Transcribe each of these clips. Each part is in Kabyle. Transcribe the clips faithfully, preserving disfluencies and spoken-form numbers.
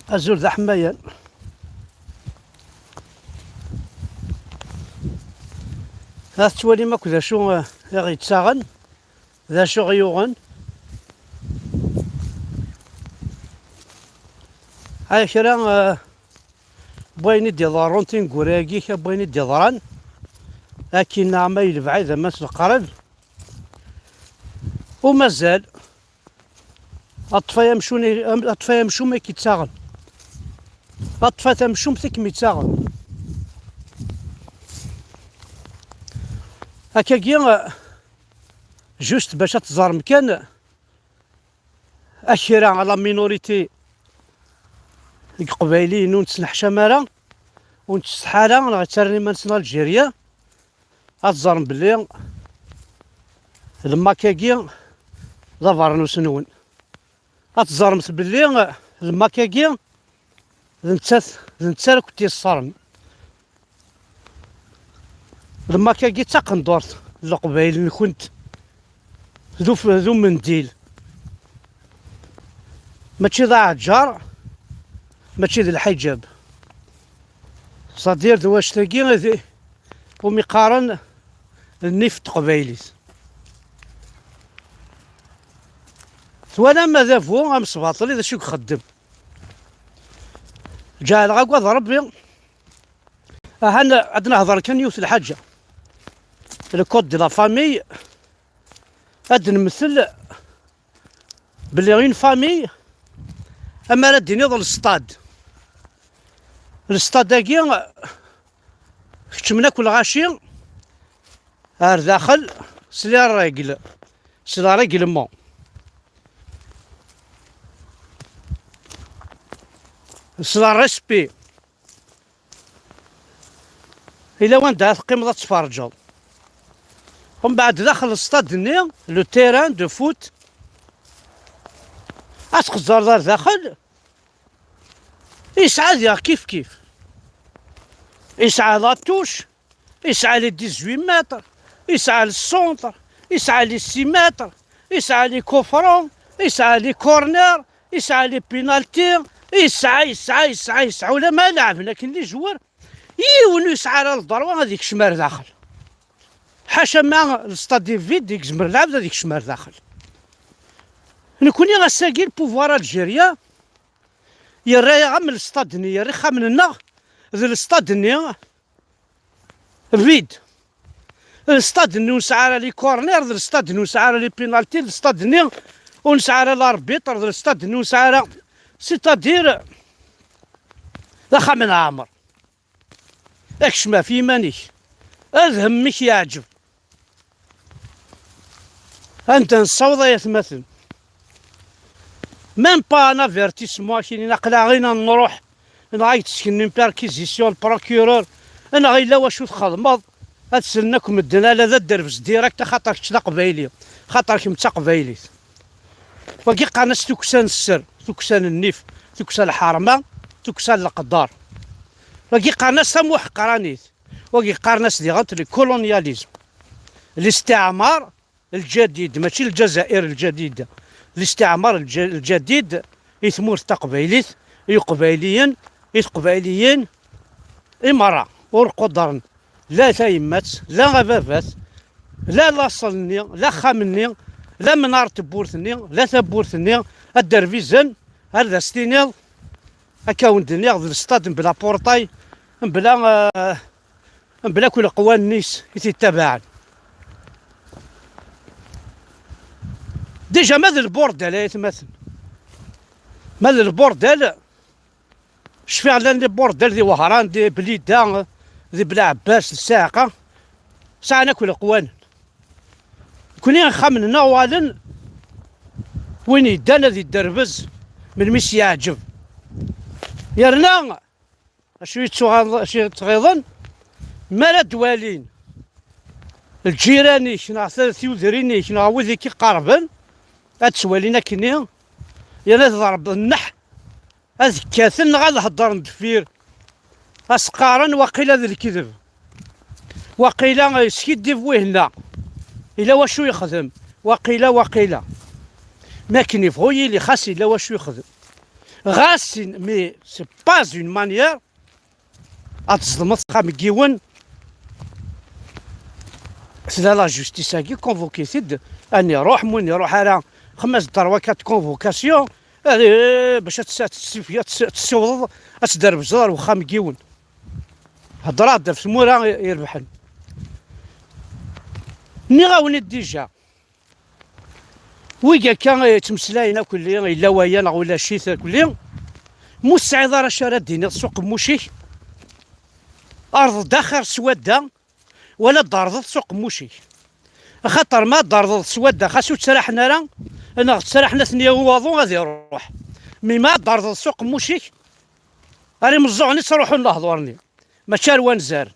Azul d aḥemmayan. Ha tettwalim akk d acu, eh, i ɣ-yettaɣen, d acu ɣ-yuɣen. Ay kra, eh, n wayen i d-iḍerrun tineggura-agi, kra n wayen i d-iḍran, akin neɣ ma i lebɛid ama s leqreb. U mazal, aṭṭef ay amcum, aṭṭef ay amcum ay k-ittaɣen. Aṭṭef ay tamcumt i kem-ittaɣen. Akkagi, juste bac ad teẓrem kan, a kra, la minorité deg Iqbayliyen ur nettneḥcam ara, ur nettsetḥa ara, neɣ yettarran iman-nsen Algérie, ad teẓrem belli lmak-agi d abernus-nwen. Ad teẓremt belli lmak-agi d nettat, d netta ara kent-yessarren. Lmak-agi d taqendurt n Leqbayel-nkent, d uf-, d umendil. Mačči d aɛǧar, mačči d lḥiǧab. C'est-à-dire d wactagi i d, umi qqaren nnif n teqbaylit. Twalam adabu amesbaṭli d acu i ixeddem? Ǧeɛleɣ agad Rebbi. Ahan ad nehḍer kan yiwet lḥaǧa. Le code de la famille, ad nmettel belli une famille, amar ad d-tiniḍ le stade. Le stade-agi, keččmen akk lɣaci ar daxel s les règles, s le règlement, s le respect. Ila wanda ara teqqimeḍ ad tferǧeḍ. Umbeɛd daxel lstad-nni, le terrain de foot, ad txezzreḍ ar daxel, yesɛa diɣ kif kif. Yesɛa la touche, yesɛa les dix-huit mètres, yesɛa le centre, yesɛa les six mètres, yesɛa les coups francs, yesɛa les corners, yesɛa les pénaltys, yesɛa, yesɛa, yesɛa, yesɛa, ulamma laɛben akken les joueurs, yiwen ur yesɛi ara le droit ad yekcem ar daxel. Ḥaca ma le stade est vide, yezmer lɛebd ad yekcem ar daxel. Nekni ass-agi, le pouvoir algérien yerra-yaɣ am le stade-nni, yerra ixxamen-nneɣ d le stade-nni vide. Le stade-nni ur nesɛi ara les corners, d le stade-nni ur nesɛi ara les pénaltys, d le stade-nni ur nesɛi ara l'arbitre, d le stade-nni ur nesɛi ara, c'est-à-dire, d axxam n Ɛmer. Akcem ɣef yiman-ik. Ad hem-ik yeɛǧeb. Anda nessaweḍ ay atmaten? Même pas un avertissement, akinin aql-aɣ ina nruḥ, neɣ ay d-sken une perquisition, le procureur, neɣ yella wacu txedmeḍ, ad slen akk medden, ala d aderbez direct, axaṭer kečč d aqbayli, axaṭer kemm d taqbaylit. Wagi qqaren-as tukksa n sser, tukksa n nnif, tukksa n lḥerma, tukksa n leqder. Wagi qqaren-as tamuḥeqranit. Wagi qqaren-as diɣen le colonialisme. Listiɛmar lǧadid, mačči Lǧazair lǧadida. Listiɛmar lǧa-, lǧadid i tmurt taqbaylit, i uqbayliyen, i teqbayliyin, i merra. Ur qudren la tayemmat, la ababat, la laṣel-nni, la axxam-nni, la mennar n tewwurt-nni, la tawwurt-nni, ad d-rbizen, ar d as-tiniḍ, akka wen-d-nniɣ, d lestad mebla portay, mebla, eh, mebla akk leqwanen-is i t-ittabaɛen. Déjà ma d lburdal ay atmaten, ma d lburdal, cfiɣ llan les bordels di Wehran, di Blida, di Belɛebbas, di Saɛqa, sɛan akk leqwanen. Nekni ixxamen-nneɣ uɣalen, win yeddan ad yedderbez melmi s-yeɛǧeb. Yerna acu yettuɣal-, acu yettɣiḍen, mi ara d-walin lǧiran-ik neɣ t-, tiwedrin-ik neɣ wid i k-iqerben, ad ttwalin akkenni, yerna ad ḍerben nneḥ, ad kkaten neɣ ad heddren deffir, ad s-qqaren waqila d lekdeb, waqila yeskiddib wihenna, yella wacu yexdem, waqila, waqila. Mi akken yebɣu yili, xas yella wacu yexdem. Ɣas in-, mais c'est pas une manière ad tẓedmeḍ axxam n yiwen. Tella la justice-agi, convoqué-t-id, ad iruḥ, mi ur iruḥ ara, xemmas d rwakat de convocation, ad, bac ad ts-, ad ts-, ad ts-, ad tessiwḍeḍ, ad tderbzeḍ ar wexxam n yiwen. Heddreɣ-d ɣef tmura irebḥen. Nniɣ-awen-d déjà, wigi akka yettmeslayen akkelli, yella waya neɣ ulac-it akkelli, mu tesɛiḍ ara acu ara d-tiniḍ s uqemmuc-ik, erḍ-d axir s wadda, wala d-terḍeḍ s uqemmuc-ik. Axaṭer ma d-terḍeḍ s wadda, xas ur ttraḥen ara, neɣ ttraḥen atni i waḍu ad iruḥ. Mi ma d-terḍeḍ s uqemmuc-ik, ar imeẓẓuɣen i ttruḥun lehdur-nni, mačči ar wanzaren.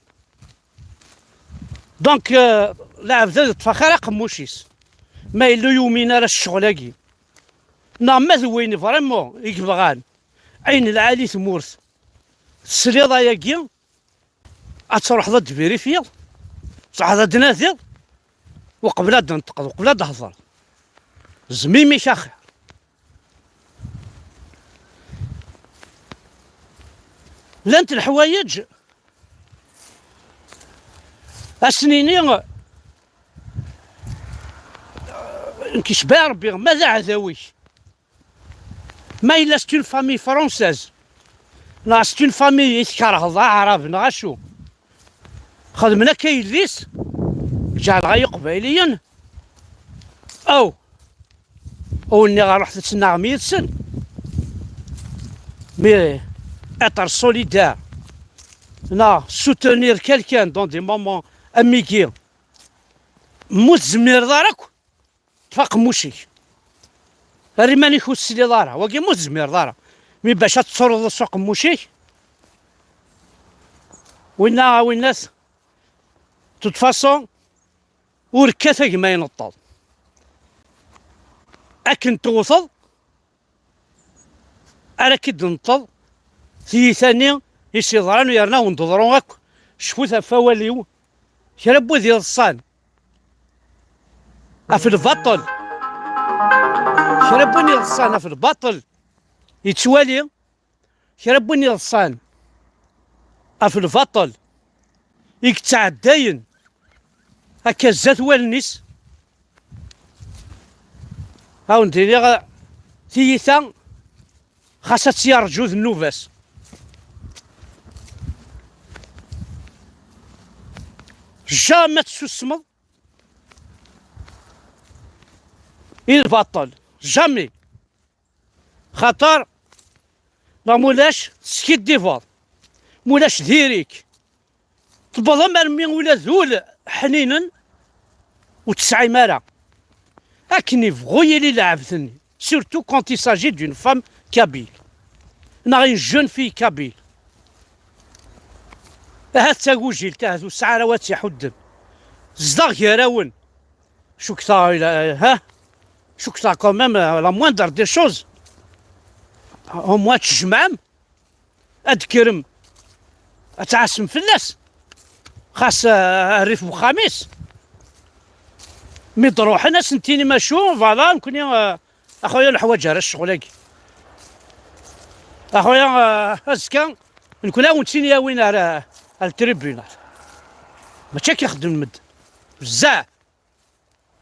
Donc, euh, lɛebd ad yeṭṭef axir aqemmuc-is, ma yella ur yumin ara s ccɣel-agi. Neɣ ma d win vraiment i yebɣan ayen lɛali tmurt, tesliḍ ayagi, ad truḥeḍ ad d-vérifiyeḍ, truḥeḍ ad d-nadiḍ, uqbel ad d-tenṭqeḍ, uqbel ad d-thedreḍ. Zmim-ik axir. Llant leḥwayeǧ, ad s-nini, nekk icba Rebbi, ma d aɛdaw-ik, ma yella c'est une famille française, neɣ c'est une famille i tkerheḍ, Aɛrab, neɣ acu? Xedmen akka yelli-s, ǧeɛleɣ ay Iqbayliyen. Aw! Ur nniɣ ruḥet ad tennaɣem yid-sen. Mais être solidaire, neɣ soutenir quelqu'un dans des moments am wigi, mu tezmireḍ ara akk, ṭṭef aqemmuc-ik. Err iman-ik ur tesliḍ ara. Wagi mu tezmireḍ ara. Mi bac ad tettruḍ s uqemmuc-ik, winna a winnat, de toute façon, ur kkat a gma ineṭṭeḍ. Akken tewteḍ, ara k-id-neṭṭeḍ tiyita-nni i s-yeḍran, yerna wen-d-ḍru akk. Cfut ɣef wawal-iw, kra n wid yeḍṣan ɣef lbaṭel, kra n win yeḍṣan ɣef lbaṭel yettwali, kra n win yeḍṣan ɣef lbaṭel i yettɛeddayen akka zdat wallen-is. Ad wen-d-iniɣ, tiyita xas ad tt-yerǧu d nnuba-s. Jamais ad tessusmeḍ i lbaṭel. Jamais. Xaṭer neɣ mulac teskiddibeḍ, mulac diri-k, tewweḍ am armi ula d ul ḥninen ur tesɛim ara. Akken ibɣu yili lɛebd-nni, surtout quand il s'agit d'une femme kabyle neɣ une jeune fille kabyle. Ahat d tagujilt, ahat ur tesɛi ara wa tt-iḥudden. Tezdeɣ gar-awen. Cukkteɣ, ha? Cukkteɣ quand même, euh, la moindre des choses, au moins tjemɛem, ad d-kkrem, ad tɛassem fell-as. Xas, euh, rrif n uxxam-is. Mi d-ruḥen, ad sen-tinim acu, voilà, nekni, euh, a xuya, ur neḥwaǧ ara ccɣel-agi. A xuya, euh, azekka, nekni ad wen-tt-in-yawin ar, ar tribunal. Mačči akka ixeddem medden. Bezzaf.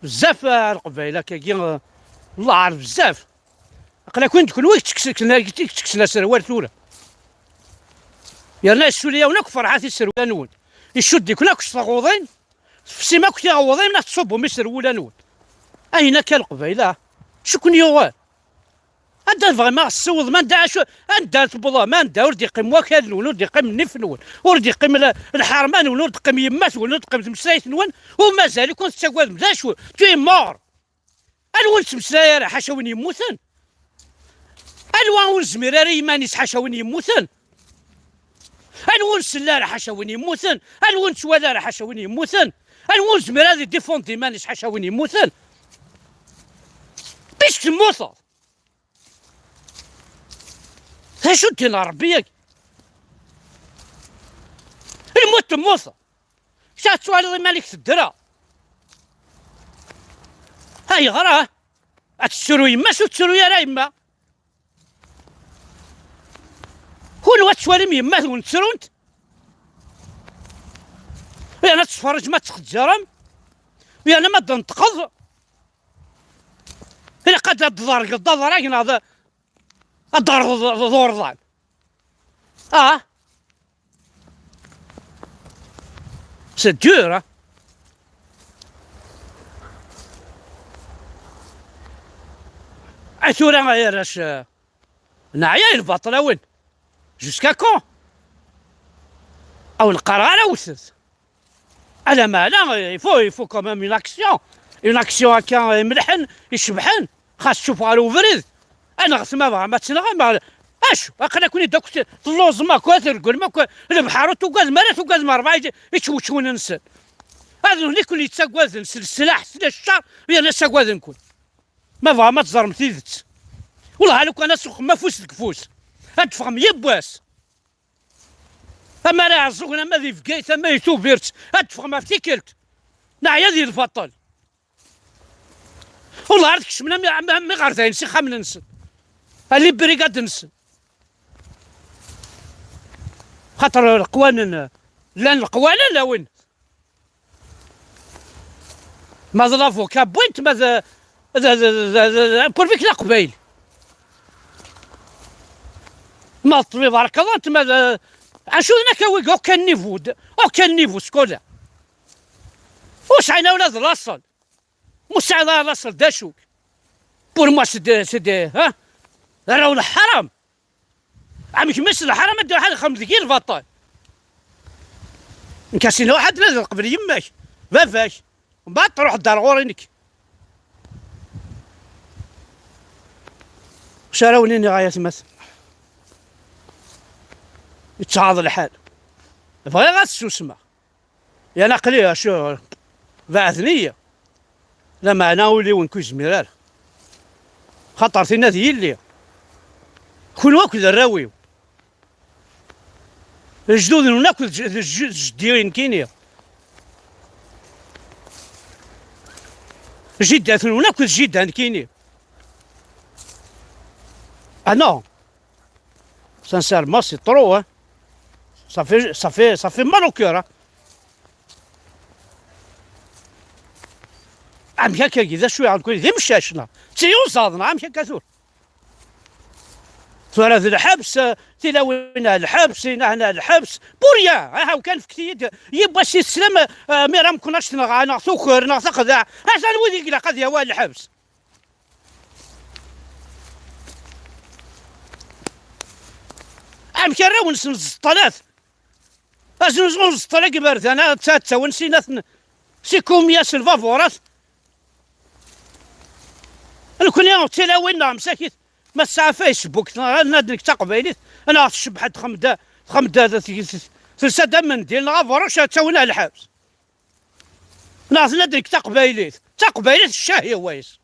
Bezzaf, ah, Leqbayel akkagi, ah, lɛar bezzaf. Aql-aken d kenwi i yettekksen, i yettekksen aserwal tura. Yerna yessuli-yawen akk ferḥat iserwula-nwen. Icudd-iken akk s tɣuḍin, tefsim akk tiɣuḍin, ad tṣubbem iserwula-nwen. Ayen akka Leqbayel, ah, acu ken-yuɣen? Anda tebɣam ad ɣ-tessiwḍem? Anda acu, anda tewwḍem? Anda ur d-iqqim wakal-nwen, ur d-iqqim nnif-nwen, ur d-iqqim la-, lḥerma-nwen, ur d-teqqim yemma-twen, ur d-teqqim tmeslayt-nwen, u mazal-iken tettagadem d acu? Tu es mort! Anwa ur nettmeslay ara ḥaca win yemmuten? Anwa ur nezmir ara i yiman-is ḥaca win yemmuten? Anwa ur nsell ara ḥaca win yemmuten? Anwa ur nettwali ara ḥaca win yemmuten? Anwa ur nezmir ad idifund iman-is ḥaca win yemmuten? Puisque temmuteḍ! D acu ddin n Ṛebbi-agi? Lmut temmuteḍ. Kečč ad twaliḍ iman-ik teddreḍ. Ayɣer, ah? Ad tettru yemma-s, ur tettru ara yemma. Tettwalim yemma-twen ttrunt? Yerna tettferriǧ ma tettxezzirem, yerna ma d-tenṭqeḍ, ilaq ad d-tḍergeḍ d aḍrag neɣ d-, ad d-terreḍ d urḍan. Ah, c'est dur, hein. Ay tura ay arrac, eh, neɛya i lbaṭel a win. Jusqu'à quand? Aw neqqar ara wtet. Ala meɛna, il faut, il faut quand même une action. Une action akka imelḥen, icebḥen. Xas tcuf ɣer ubrid. Aneɣ-t ma bɣam ad tenɣem. Acu? Aql-aken-id akk telluẓem akk, treggem akk. Lebḥer ur tugadem ara, tugadem rebɛa ičwečwen-nsen. Ad nekni yettagaden s leslaḥ, s leccar, yerna ssagaden-ken. Ma bɣam ad teẓrem tidet. Wellah, lukan ad suxem afus deg ufus, ad d-teffɣem yiwwas. Ama ara Iɛeẓẓugen, ama di Bgayet, ama di Tubiret, ad d-teffɣem ɣef tikkelt. Neɛya di lbaṭel. Wellah, ar tkecmem am, am, am iɣerdayen s ixxamen-nsen. Ali brigade-nsen. Xaṭer leqwanen, llan leqwanen, a win. Ma d l'avocat wwin-t, ma d, d, d, d, d, d, pourvu que d aqbayli. Ma d ṭṭbib rekḍen-t, ma d, acu d naka wigi, aucun niveau, d, aucun niveau scolaire. Ur sɛin ula d laṣel. Ur sɛiḍ ara laṣel d acu-k? Pour moi, c'est de, c'est de, hein? Arraw n leḥram. Amek ma s leḥram ad d-iruḥ ad ixdem deg-i lbaṭel? Nekk as-iniɣ ḥader ad leqbel yemma-k, baba-k, mbeɛd truḥ-d ar ɣur-i nekk. Acu ara wen-iniɣ ay atmaten? Yettɛaḍ lḥal. Bɣiɣ ad susmeɣ. Yan aql-i acu, beɛden-iyi. Lameɛna ul-iw nekk ur yezmir ara. Xaṭer tinna d yelli. Kunwi akk d arraw-iw. Lejdud-nwen akk d j-, d j-, d jeddi nekkini. Jiddat-nwen akk d jidda nekkini. Ah non. Sincèrement, c'est trop, hein. Ça fait, ça fait, ça fait mal au cœur, hein. Amek akka, d acu yeɛni, d imcac neɣ d tiyuzaḍ neɣ amek akka tura? Tura d lḥebs, eh, tilawin ar lḥebs, inahna ar lḥebs, pour rien, aha, kan fket-iyi-d yiwwas yeslam, eh, mi ara mkun ad s-nɣan, neɣ tuker, neɣ texdeɛ, atan wid i ilaq ad yawi ar lḥebs. Amek arraw-nsen ẓeṭṭalat? Azenzu n ẓeṭṭal agi iberdan, ad tt-, ad ttawin sinat n, si kumya s lbaburat. Nekni d tilawin neɣ msakit. Ma tesɛa Facebook, neɣ ad nekk d taqbaylit, neɣ tcebḥ-d txemda, txemda, telsa-d amendil, neɣ abeṛṛuc, ad ttawin ar lḥebs. Neɣ tenna-d nekk d taqbaylit. D taqbaylit, ccah i wayes.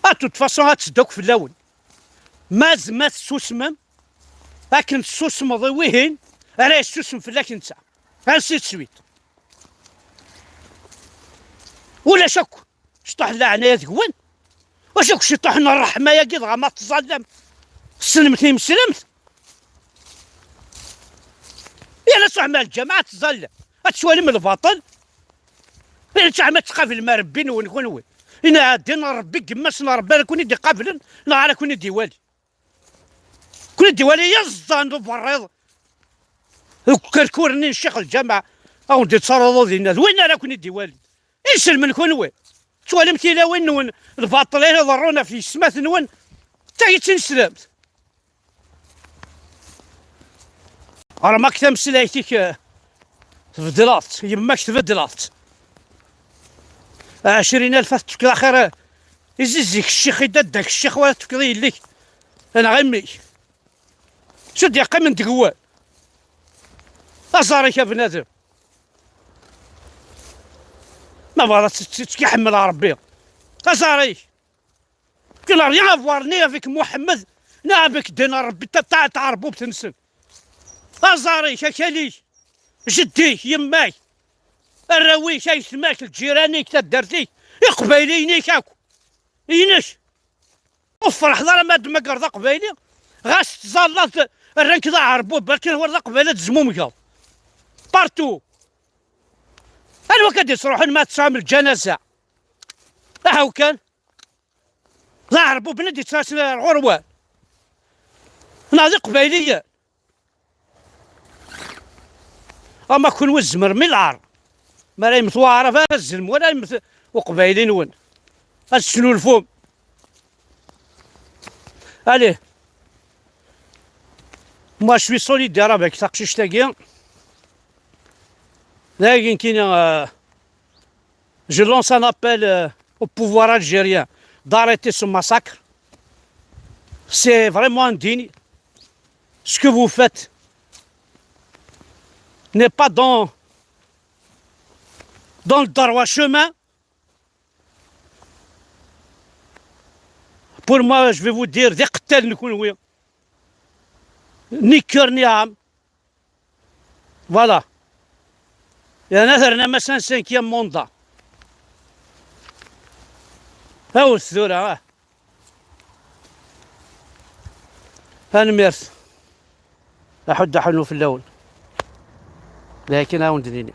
A toute façon, ad teddu akk fell-awen. Ma z-, ma tessusmem, akken tessusmeḍ i wihin, ara yessusem fell-ak netta. Ainsi de suite. Ulac akk ciṭuḥ n leɛnaya deg-wen. Wacu akk ciṭuḥ n ṛṛeḥma-agi dɣa ma tettẓallam? Tessnemt imeslemt? Yal ass ṛuḥem ar lǧameɛ ad tettẓallam, ad tettwalim lbaṭel. Yal ass ṛuḥem ad tqablem Ṛebbi-nwen kunwi. Inna din Ṛebbi, deg yemma-s n Ṛebbi ara ken-id-iqablen neɣ ara ken-id-iwali? Ken-id-iwali iẓẓan d uberriḍ deg ukerkur-nni n ccix lǧameɛ, a wen-d-ittaraḍu dinna, d winna ara ken-id-iwali. Inselmen kunwi. Tettwalim tilawin-nwen lbaṭel ay iḍerrun ɣef yesmat-nwen? D tagi d tineslemt. Remak tameslayt-ik, eh, tbeddleḍ-tt, yemma-k tbeddleḍ-tt. Ɛecrin alef ad tefkeḍ axir, eh, i zizzik ccix, i dadda-k ccix, wala tefkeḍ i yelli-k, neɣ i mmi-k. Acu d-yeqqimen deg wawal? Aẓar-ik a bnadem. Ma bɣiḍ ad tt-, tt-, tt-, iḥemmel Ṛebbi. Aẓar-ik. Qui n'a rien à voir ni avec Mohamed, ni avec ddin n Ṛebbi, ta-, ta-, taɛerbubt-nsen. Aẓar-ik, akal-ik, jeddi-k, yemma-k, arraw-ik, aytma-k, lǧiran-ik, taddart-ik, Iqbayliyen-ik akk. Inek. Ur tferḥeḍ ara ma d-tmagreḍ aqbayli? Ɣas tettẓallaḍ, rran-k d aɛerbub, balkan war d aqbayli ad tezmumgeḍ. Partout. Anwa akka d-yettruḥun ma tesɛam lǧanaza? Ahaw kan. D aɛerbuben i d-yettwasen ar ɣur-wen. Neɣ d iqbayliyen. Ama kunwi tzemrem i lɛar. Mi ara yemmet waɛrab ara tzellem, wala yemmet uqbayli-nwen. Ad tesnulfum. Allez. Moi, je suis solidaire avec taqcict-agi. Dagi nekkini, euh, je lance un appel, euh, au pouvoir algérien d'arrêter ce massacre. C'est vraiment indigne. Ce que vous faites n'est pas dans, dans le droit chemin. Pour moi, je vais vous dire, d iqettalen kunwi. Ni cœur ni âme. Voilà. Yerna terna-as un cinquième mandat. Awet tura, ah. Tanemmirt. Aḥuddu aḥunnu fell-awen. D akken ad wen-d-nini.